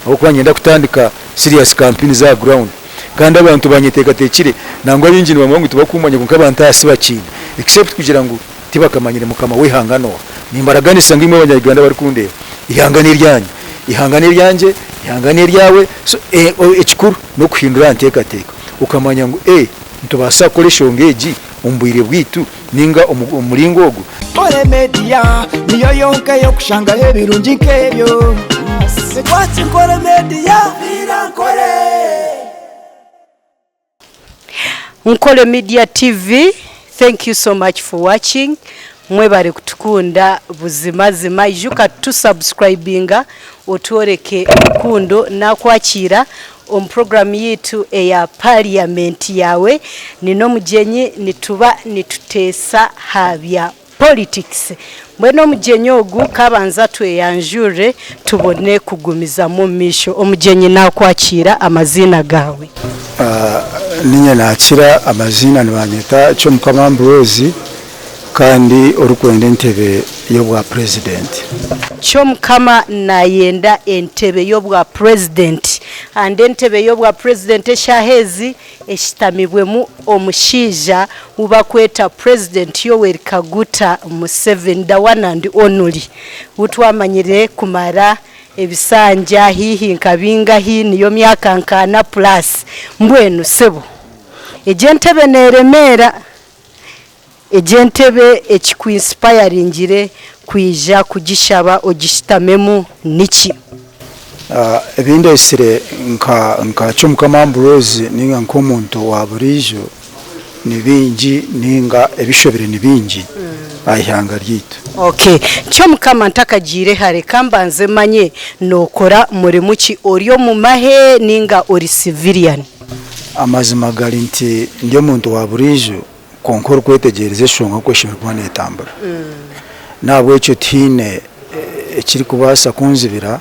ahabw'okuba niinyenda kutandika serious campaigns aha ground kandi abantu banyeteekateekire nangwa abaingi nibamanya ngu tibakuumanya kwonka abantu aha sibakiine except kugira ngu tibakamanyire mukama w'eihanga n'oha. Nimbaraganisa ngu imwe Abanya-Uganda abarikundeeba, eihanga n'eryanyu, eihanga n'eryangye, eihanga n'eryawe, so ekikuru n'okuhindura aha nteekateeka okamanya ngu nitubaasa kukora enshonga egi omu bwire bwaitu ninga omu muringo ogu. Nkore Media niyo yonka ey'okushangaho ebirungi nk'ebyo. Watch Nkore Media. Nkore. Nkore Media TV thank you so much for watching mwebare kutukunda buzimazima ijuka tu subscribinga otworeke rukundo nakwakiira omu program yaitu eya parliament yaawe nina omugyenyi nituba nituteesa ha bya Politics. Mbwenu omugyenyi ogu k'abanze atweyanjurire tubone kugumizamu omu maisho. Omugyenyi naakwakiira amaziina gaawe. Niinye naakira amaziina nibanyeta Kyomukama Ambrose kandi orikwenda entebe y'obwa purezidenti. Kyomukama naayenda entebe y'obwa purezidenti and entebe y'obwa purezidenti eshaaha ezi eshitamibwemu omushaija ou bakweta President Yoweri Kaguta Museveni the one and only ou twamanyire kumara ebisanja haihi nka bingahi niyo myaka nka ana plus mbwenu sebo egyo entebe neremeera egyo entebe ekiku inspiringire kwija kugishaba ogishitamemu niki? Ebindeetsire nka nka Kyomukama Ambrose ninga nk'omuntu wa buriijo ni bingi ninga ebishobire ni bingi aha ihanga ryaitu. Okay. Kyomukama ntakagiire hare ka mbanze manye nookora murimo ki? Ori omu mahe ninga ori civilian? Amazima gari nti ndi omuntu wa buriijo kwonka orikwetegyereza enshonga oku eshemereire kuba neetambura. N'ahabw'ekyo tihaine ekirikubaasa kunzibira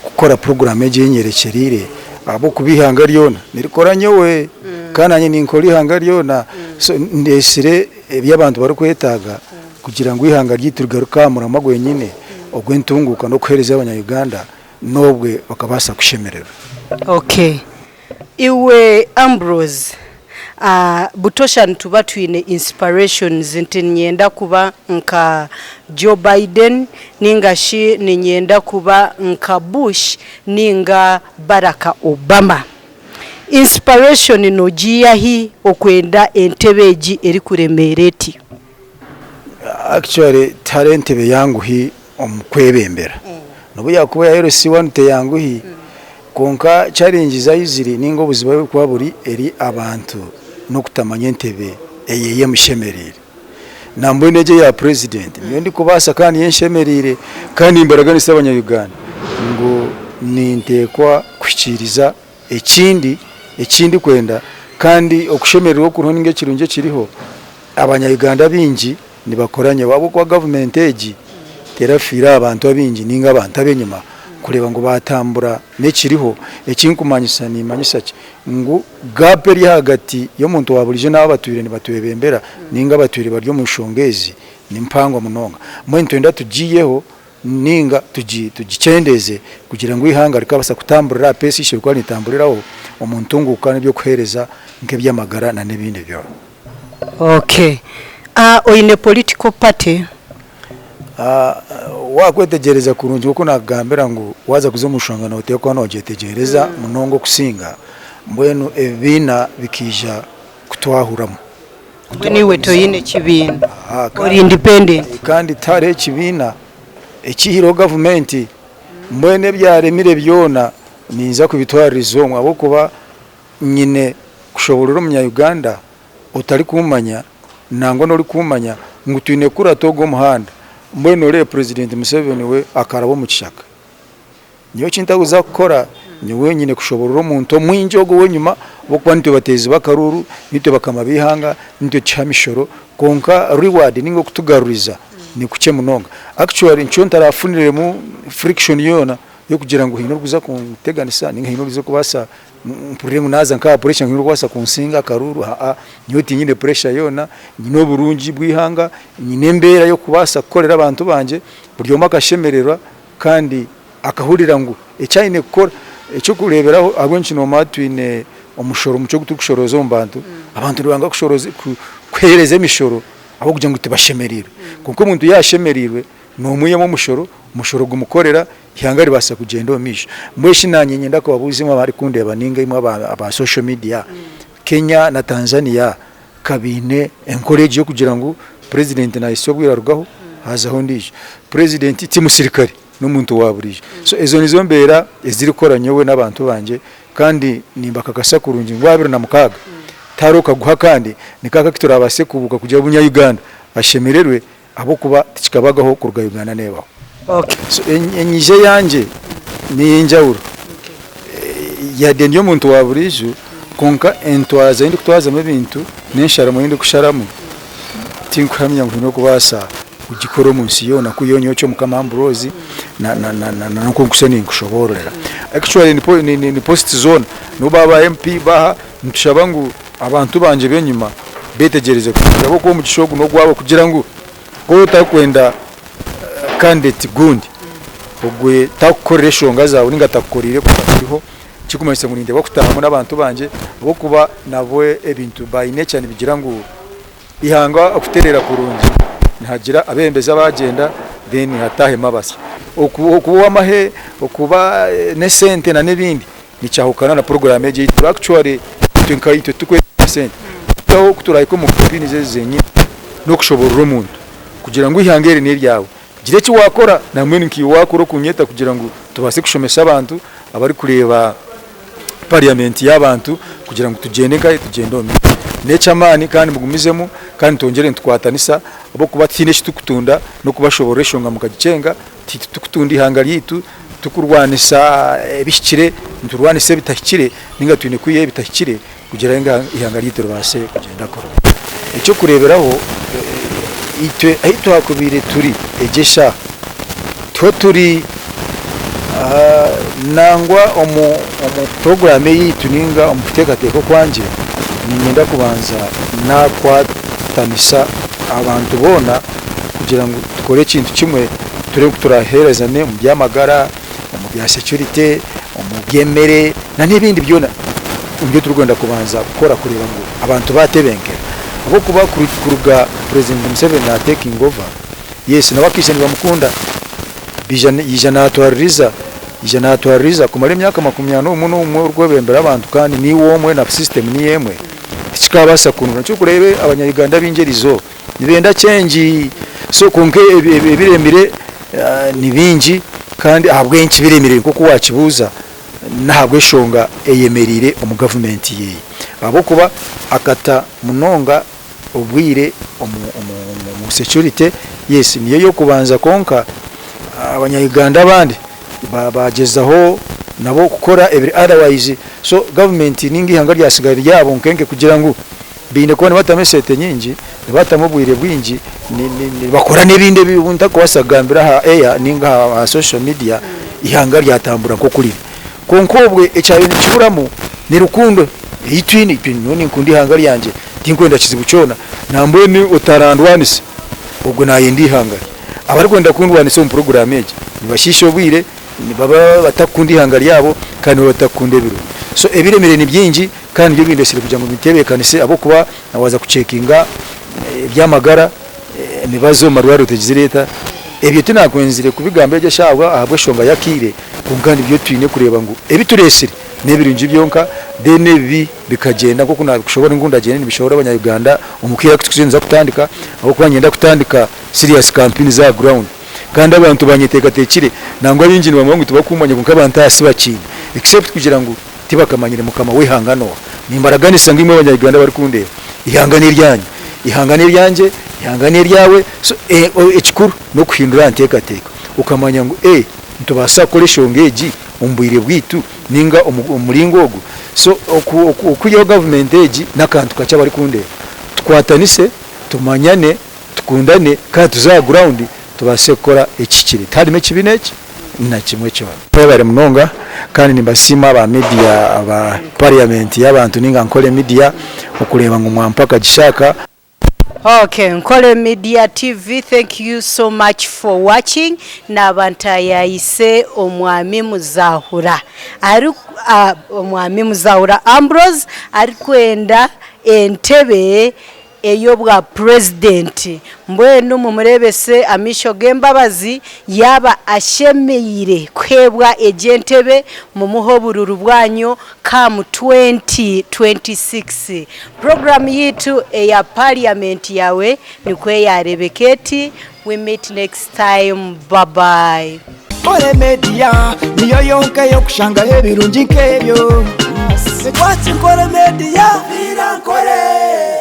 kukora puroguraamu egi ei nyerekyereire ahabw'okuba eihanga ryona nirikora nyowe kandi naanye ninkora eihanga ryona. So ndeetsire ebi abantu barikwetaaga kugira ngu eihanga ryaitu rigaruke aha muramwa gwenyine ogw'entunguuka n'okuheereza abanya-Uganda n'obwe bakabaasa kushemererwa. Okay. Iwe Ambrose, Butosha nituba twine inspirations nti niinyenda kuba nka Joe Biden ninga shi niinyenda kuba nka Bush ninga Barack Obama. Inspiration nogiiha hi okwenda entebe egi erikuremeera eti? Actually tihariho entebe eyanguhi omu kwebembera. N'obu yaakuba eya LC one teyanguhi kwonka challenges ahu ziri ninga obuzibu ahu burikuba buri eri abantu n'okutamanya entebe ei emushemereire. Nambwenu egi eya president niyo ndikubaasa kandi niyo enshemereire kandi nimbaraganisa abanya Uganda ngu ninteekwa kuhikiiriza ekindi eki ndikwenda kandi okushemererwa okuriho ninga ekirungi ekiriho abanya Uganda abaingi nibakora nyowe ahabw'okuba gavumenti egi terafiire aha bantu abaingi ninga abantu ab'enyima kureeba ngu baatambura n'ekiriho. Ekinkumanyisa nimanyisa ki? Ngu gap eri ahagati y'omuntu wa buriijo n'abu abatwire nibatwebembera ninga abatwire bari omu nshonga ezi ni mpango munonga. Mbwenu nitwenda tugiiyeho ninga tugikyendeeze kugira ngu eihanga rikabaasa kutamburira aha peesi ei rikuba niritamburiraho omu ntunguuka n'eby'okuheereza nk'eby'amagara n'ebindi byona. Okay. Oine political party? Waakwetegyereza kurungi nk'oku naakugambira ngu waaza kuza omu nshonga nooteekwa kuba noogyetegyereza munonga okusinga, mbwenu ebibiina bikaija kutwahuramu. Mbwenu iwe toine kibiina, ori independent? Kandi tihariho ekibiina ekiihireho gavumenti, mbwenu ebyaremire byona ninza kubitwaririza omwe ahabw'okuba Nyine kushoboorora omunya-Uganda otarikuumanya nangwa n'orikuumanya ngu twine kukurata ogu omuhanda. Mbwenu nooreeba Purezidenti Museveni we akaraba omu kishaka. Nyowe eki ntarikuza kukora, nyowe nyine kushoboorora omuntu omwingi ogu ow'enyima ahabw'okuba nitwe bateezi b'akaruuru, nitwe bakama b'eihanga, nitwe tukiha emishoro kwonka reward ninga okutugaruriza ni kukye munonga. Actually nikyo ntarafuniremu friction yoona y'okugira ngu haine orikuza kunteganisa ninga haine orikuza kubaasa mpurire ngu naaza nk'aha pressure ngu haine orikubaasa kunsinga akaruuru haa nyowe tinyine pressure yoona, nyine oburungi bw'eihanga, nyine embeera y'okubaasa kukorera abantu bangye buri omwe akashemererwa kandi. Akahurira ngu eki aine kukora, eky'okureeberaho ahabw'enki noomanya twine omushoro mukye ogu turikushorooza omu bantu, abantu nibanga kushorooza kuheereza emishoro ahabw'okugira ngu tibashemereirwe. Kwonka omuntu yaaba ashemereirwe, noomwihamu omushoro, omushoro gumukorera, eihanga ribaasa kugyenda omu maisho. Mbwenu shi naanye niinyenda kubabuuza imwe abarikundeeba nainga imwe aba social media, Kenya na Tanzania ka baine enkora egi y'okugira ngu purezidenti naahitsya obwire arugaho haazaho ondiijo. Purezidenti ti musirikare. n'omuntu wa buriijo. So ezo nizo mbeera ezirikukora nyowe n'abantu bangye kandi nimbakakasa kurungi ngu 26 tihariho kaguha akandi niko aka aku turaabaase kubuuka kugira ngu omunya-Uganda ashemererwe ahabw'okuba tikikabagaho kuruga Uganda neebaho. So enyija eyangye n'ey'enjawulo yade ndi omuntu wa buriijo kwonka entwaza ei ndikutwazamu ebintu n'ensharamu ei ndikusharamu tinkuhamya ngu haine orikubaasa kugikora omu nsi yoona ku yoona eki Mukama Ambrose na na na na n'oku nkusa ninkushoboororera. Actually ni po ni ni post zoona n'obu baaba ba MP baaha nitushaba ngu abantu bangye b'enyima beetegyereze kurungi ahabw'okuba omugisha ogu n'ogwabo kugira ngu ku otarikwenda candidate gundi ogwe takukorera eshonga zaawe ninga atakukoreire kuba ariho kirikumanyisa ngu ninteekwa kutaahamu n'abantu bangye ahabw'okuba nabo ebintu by nature nibigira ngu Eihanga okutereera kurungi nihagira abeebembezi abagyenda then hatahemu abasya. Okuba ow'amahe, okuba n'esente nana ebindi nikyahukana na puroguraamu egi eyaitu. Actually itwe nka itwe titukwenda sente. Aho ku turahike omu kampeyini ezi zenyini n'okushoboorora omuntu kugira ngu eihanga eri n'eryawe. Gira eki waakora nambwenu nkaiwe waakora okunyeta kugira ngu tubaase kushomesa abantu abarikureeba parliament y'abantu kugira ngu tugyende nkahi? Tugyende omu maisho. N'eky'amaani kandi mugumizemu kandi twongyere nitukwatanisa ahabw'okuba tihaine eki turikutunda n'okubashoboorora eshonga mukagikyenga, titurikutunda eihanga ryaitu, turikurwanisa ebihikire, niturwanisa ebitahikire nainga twine kwihaho ebitahikire kugira ngu eihanga ryaitu ribaase kugyenda kurungi. Eky'okureeberaho itwe ahu twakubaire turi egi eshaaha tiho turi nangwa omu puroguraamu eyaitu nainga omu kuteekateeka okwangye niinyenda kubanza naakwatanisa abantu boona kugira ngu tukore ekintu kimwe turebe oku turaaheerezane omu by'amagara, omu bya securite, omu by'emere n'ebindi byona nibyo turikwenda kubanza kukora kureeba ngu abantu baatebenkera. Ahabw'okuba kuruga Purezidenti Museveni naatekinga ova, yes nabo akeija nibamukunda, baija yaija naatwaririza, yaija naatwaririza kumara emyaka makumi ana omwe n'omwe orikwebembera abantu kandi niiwe omwe na sisitemu niyo emwe, tikikaabaasa kunura. Nikyo orikureeba abanya-Uganda abaingi eriizooba Nibenda change so kwonka ebiremire ni bingi kandi ahabw'enki biremire nk'oku wakibuuza n'ahabw'eshonga eyemereire omu gavumenti yeye ahabw'okuba akata munonga obwire omu security yes niyo ey'okubanza kwonka abanya Uganda abandi bagyezaho nabo kukora ebiri otherwise so gavumenti ninga eihanga ryasigara ryabo nkenke kugira ngu Baine kuba nibatamu esente nyingi, nibatamu obwire bwingi, nibakora n'ebindi ebi ntarikubaasa kugambira aha air ninga aha social media eihanga ryatambura nk'oku riri. Kwonka obwe ekyabaire nikiburamu ni rukundo ei twine. Itwe nyowe ninkunda eihanga ryangye, tinkwenda kizibu kyona. Nambwenu otarandwanisa, ogwo nayenda eihanga rye. Abarikwenda kundwanisa omu puroguraamu egi nibashiisha obwire, nibaba batarikukunda eihanga ryabo kandi nibaba batarikukunda ebirungi. So ebiremire ni bingi. Kandi nibyo bindetsire kugira ngu mbitebeekanise ahabw'okuba waaza kucekinga eby'amagara, emibazi omu marwariro tegizireeta. Ebyo tinakwenzire kubigamba egyo eshaaha ahabw'eshonga y'akaire kwonka nibyo twine kureeba ngu ebi tureetsire n'ebirungi byonka then ebibi bikagyenda nk'oku naabikushoboorora ngu ndagyende nibishoboorora abanya Uganda omu kaire aku turikuza kutandika ahabw'okuba niinyenda kutandika serious campaigns aha ground kandi abantu banyeteekateekire nangwa abaingi nibamanya ngu tibakumanya kwonka abantu aha sibakiine except kugira ngu Tibakamanyire Mukama w'eihanga n'oha. Nimbaraganisa ngu imwe Abanya-Uganda abarikundeeba, eihanga n'eryanyu. Eihanga n'eryangye, eihanga n'eryawe. So ekikuru n'okuhindura aha nteekateeka okamanya ngu ee nitubaasa kukora eshonga egi omu bwire bwaitu ninga omu muringo ogu. So okwihaho gavumenti egi n'akantu kakye abarikundeeba. Tukwatanise, tumanyane, tukundane kandi tuze aha ground tubaase kukora ekihikire. Tiharimu ekibi n'eki. na kimwe kyona. Mwebare munonga kandi nimbasiima aba media aba parliament y'abantu ninga Ankole media okureeba ngu mwampa akagisha aka. Okay, Nkole Media TV, thank you so much for watching. Naaba ntayayise Omwami Muzahura. Ari uh, Omwami Muzahura Ambrose arikwenda entebe ey'obwa purezidenti. Mbwenu mumureebese amaisho g'embabazi, yaaba ashemeire kuheebwa egi entebe, mumuhe obururu bwanyu come 2026. Puroguraamu yaitu eya Parliament Yaawe nikwo yaareebeka eti. We meet next time. Bye bye. Nkore Media niyo yonka ey'okushangaho ebirungi nk'ebyo. Twaki Nkore Media, Nkore.